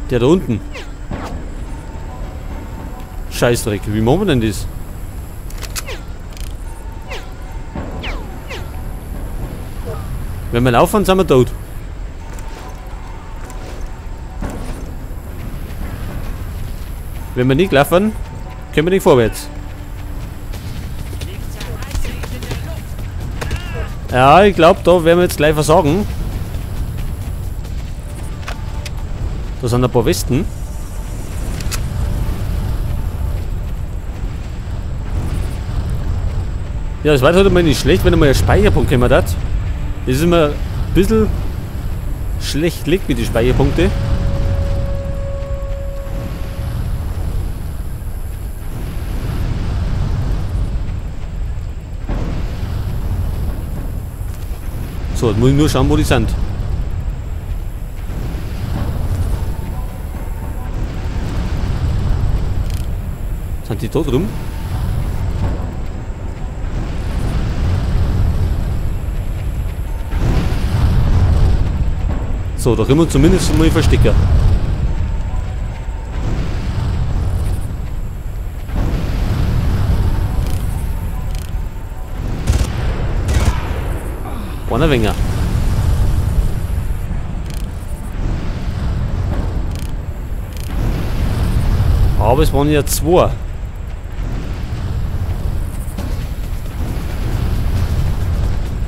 Der da unten. Scheißdreck, wie machen wir denn das? Wenn wir laufen, sind wir tot. Wenn wir nicht laufen, können wir nicht vorwärts. Ja, ich glaube, da werden wir jetzt gleich versagen. Da sind ein paar Westen. Ja, es war halt immer nicht schlecht, wenn einmal ein Speicherpunkt kommen hat. Das ist immer ein bisschen schlecht liegt mit den Speicherpunkten. So, jetzt muss ich nur schauen, wo die sind. Sind die da drüben? So, da können wir zumindest mal verstecken. Einer weniger. Aber es waren ja zwei.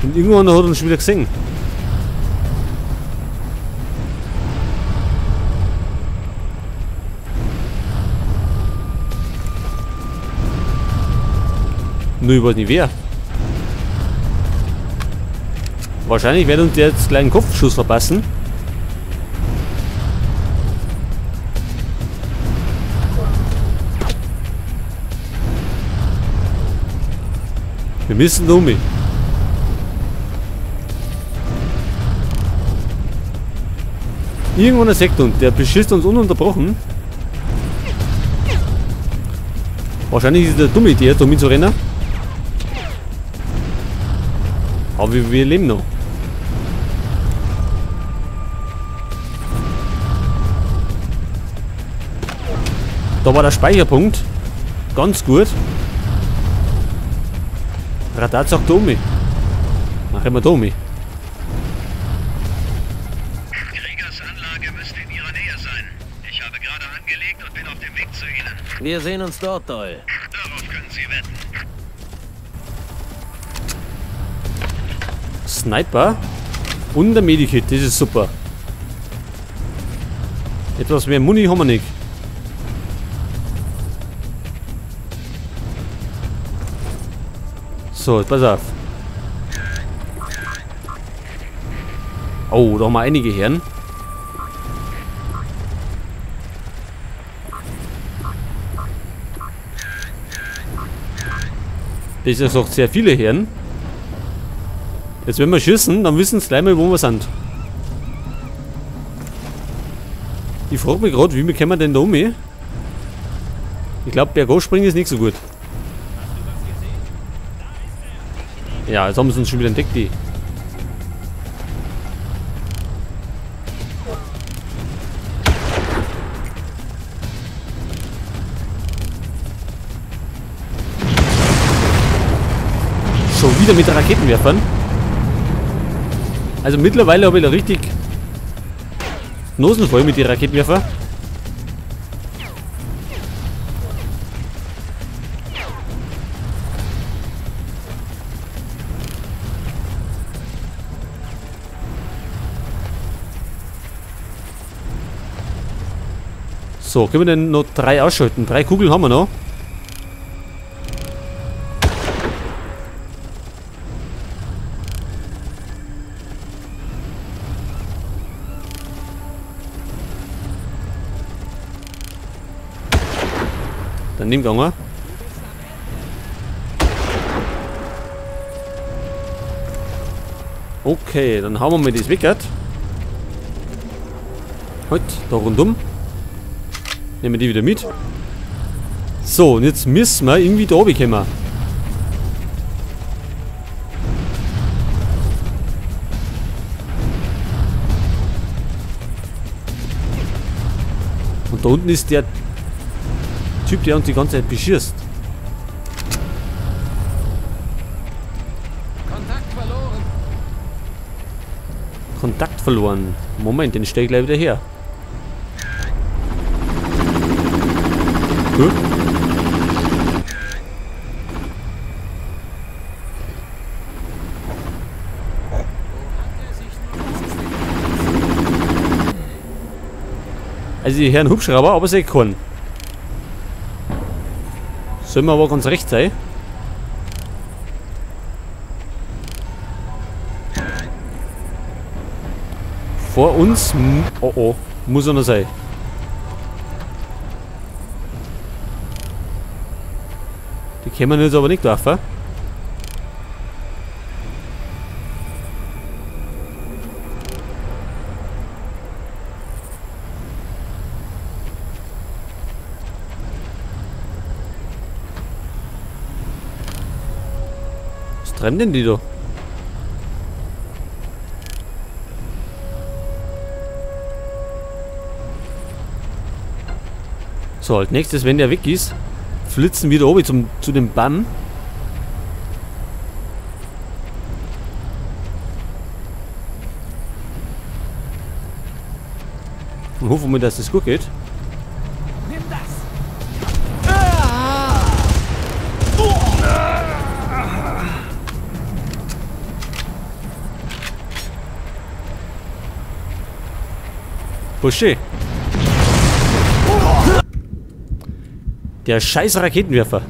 Und irgendwann hat er uns schon wieder gesehen. Nur ich weiß nicht wer. Wahrscheinlich wird uns der jetzt gleich einen Kopfschuss verpassen. Wir müssen da um. Irgendwann ein Sekt und der beschießt uns ununterbrochen. Wahrscheinlich ist es eine dumme Idee, da mitzurennen. Aber wir leben noch. Da war der Speicherpunkt. Ganz gut. Radar sagt Domi. Machen wir Domi. Kriegers Anlage müsste in Ihrer Nähe sein. Ich habe gerade angelegt und bin auf dem Weg zu Ihnen. Wir sehen uns dort, Doyle. Darauf können Sie wetten. Sniper und der Medikit, das ist super. Etwas mehr Muni haben wir nicht. So, jetzt pass auf. Oh, da haben wir einige Herren. Das ist auch sehr viele Herren. Jetzt wenn wir schießen, dann wissen sie gleich mal, wo wir sind. Ich frage mich gerade, wie kommen wir denn da um? Ich glaube, bergauf springen ist nicht so gut. Ja, jetzt haben sie uns schon wieder entdeckt, die. Schon wieder mit Raketenwerfern. Also mittlerweile habe ich da richtig Nosen voll mit den Raketenwerfer. So, können wir denn noch 3 ausschalten? 3 Kugeln haben wir noch. Dann nimm gegangen. Okay, dann hauen wir mal das weg. Halt, da rundum. Nehmen wir die wieder mit. So, und jetzt müssen wir irgendwie da runterkommen. Und da unten ist der Typ, der uns die ganze Zeit beschießt. Kontakt verloren. Kontakt verloren. Moment, den stell ich gleich wieder her. Huh? Also die Herren Hubschrauber, aber sie keinen. Sollen wir aber ganz recht sein. Vor uns, oh oh, muss er noch sein. Die können wir jetzt aber nicht laufen. Was treiben denn die da? So, als nächstes, wenn der weg ist, flitzen wir da oben zu dem Baum. Und hoffen wir, dass das gut geht. Nimm das! Bursche. Der scheiß Raketenwerfer.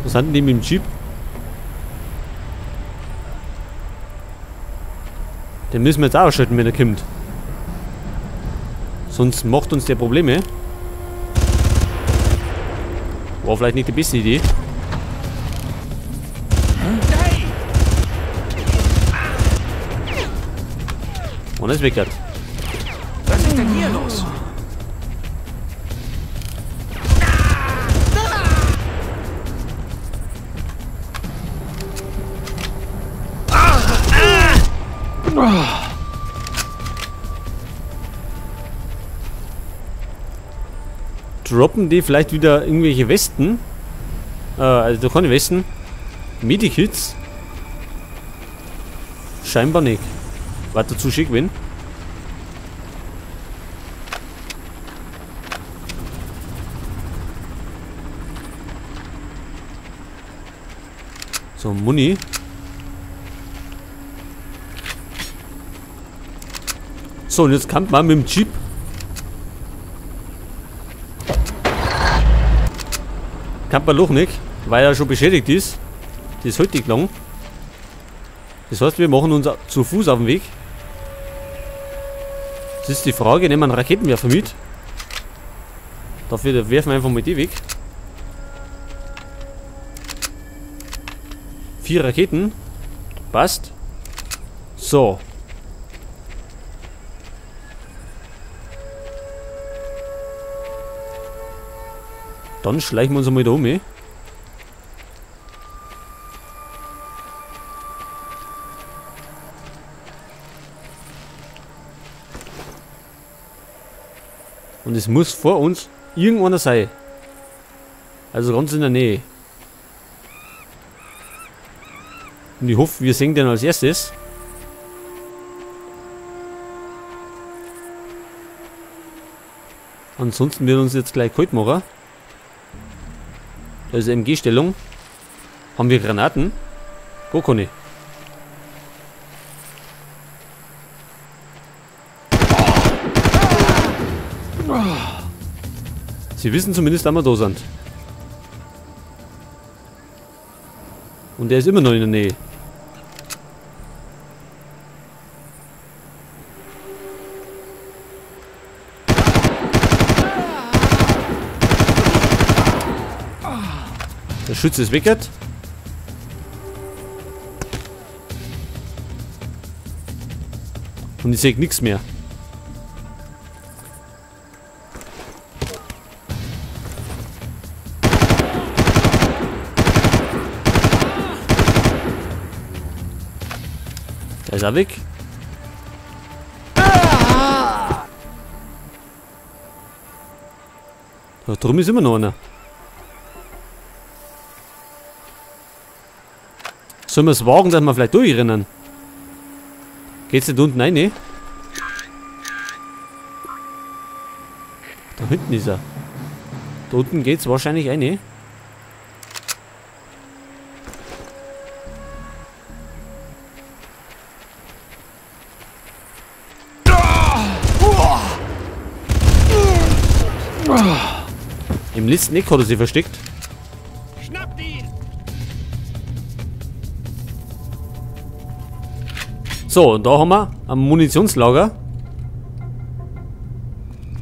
Was hatten die mit dem Jeep? Den müssen wir jetzt auch ausschalten, wenn er kommt. Sonst macht uns der Probleme. War vielleicht nicht die beste Idee. Und ist weg. Was ist denn hier los? Droppen die vielleicht wieder irgendwelche Westen? Also keine Westen. Medikits? Scheinbar nicht. Warte, zu schick bin. So, Muni. So, und jetzt kann man mit dem Jeep. Kann man doch nicht, weil er schon beschädigt ist. Das ist heute nicht lang. Das heißt, wir machen uns zu Fuß auf den Weg. Das ist die Frage, nehmen wir einen Raketenwerfer mit. Dafür werfen wir einfach mal die weg. 4 Raketen. Passt. So. Dann schleichen wir uns einmal da um. Und es muss vor uns irgendeiner sein. Also ganz in der Nähe. Und ich hoffe, wir sehen den als erstes. Ansonsten wird uns jetzt gleich kalt machen. Da ist MG-Stellung. Haben wir Granaten? Gar keine. Sie wissen zumindest, dass wir da sind. Und der ist immer noch in der Nähe. Der Schütze ist weg. Und ich sehe nichts mehr. Da ist er weg. Da drüben ist immer noch einer. Sollen wir es wagen, dass wir vielleicht durchrennen? Geht's nicht unten rein, ne? Da hinten ist er. Da unten geht's wahrscheinlich rein. Im letzten Eck hat er sich versteckt. Schnappt ihn! So, und da haben wir ein Munitionslager.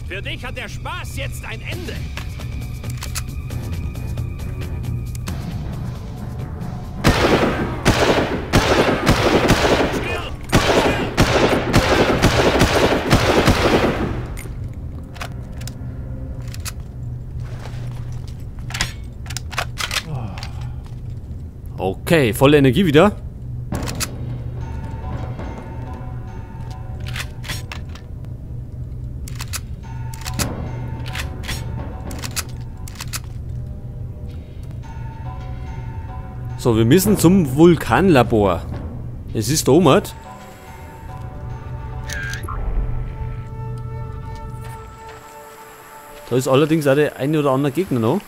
Für dich hat der Spaß jetzt ein Ende. Okay, volle Energie wieder. So, wir müssen zum Vulkanlabor. Es ist da oben. Da ist allerdings auch der eine oder andere Gegner noch.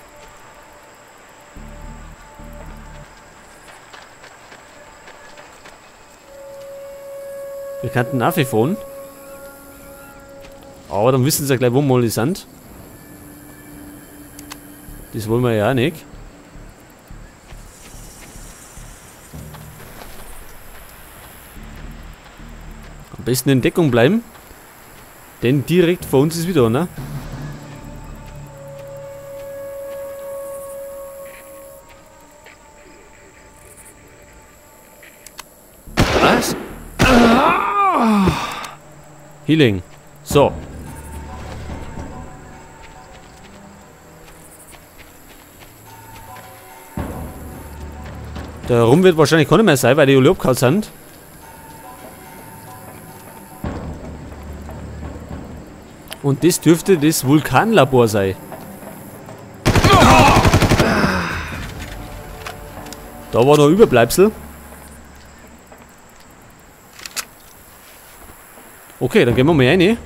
Wir könnten nachfahren. Aber dann wissen sie ja gleich, wo wir alle sind. Das wollen wir ja auch nicht. Am besten in Deckung bleiben. Denn direkt vor uns ist wieder einer. Was? Healing. So. Da rum wird wahrscheinlich keiner mehr sein, weil die alle abgehauen sind. Und das dürfte das Vulkanlabor sein. Da war noch Überbleibsel. Okay, dann gehen wir mal rein.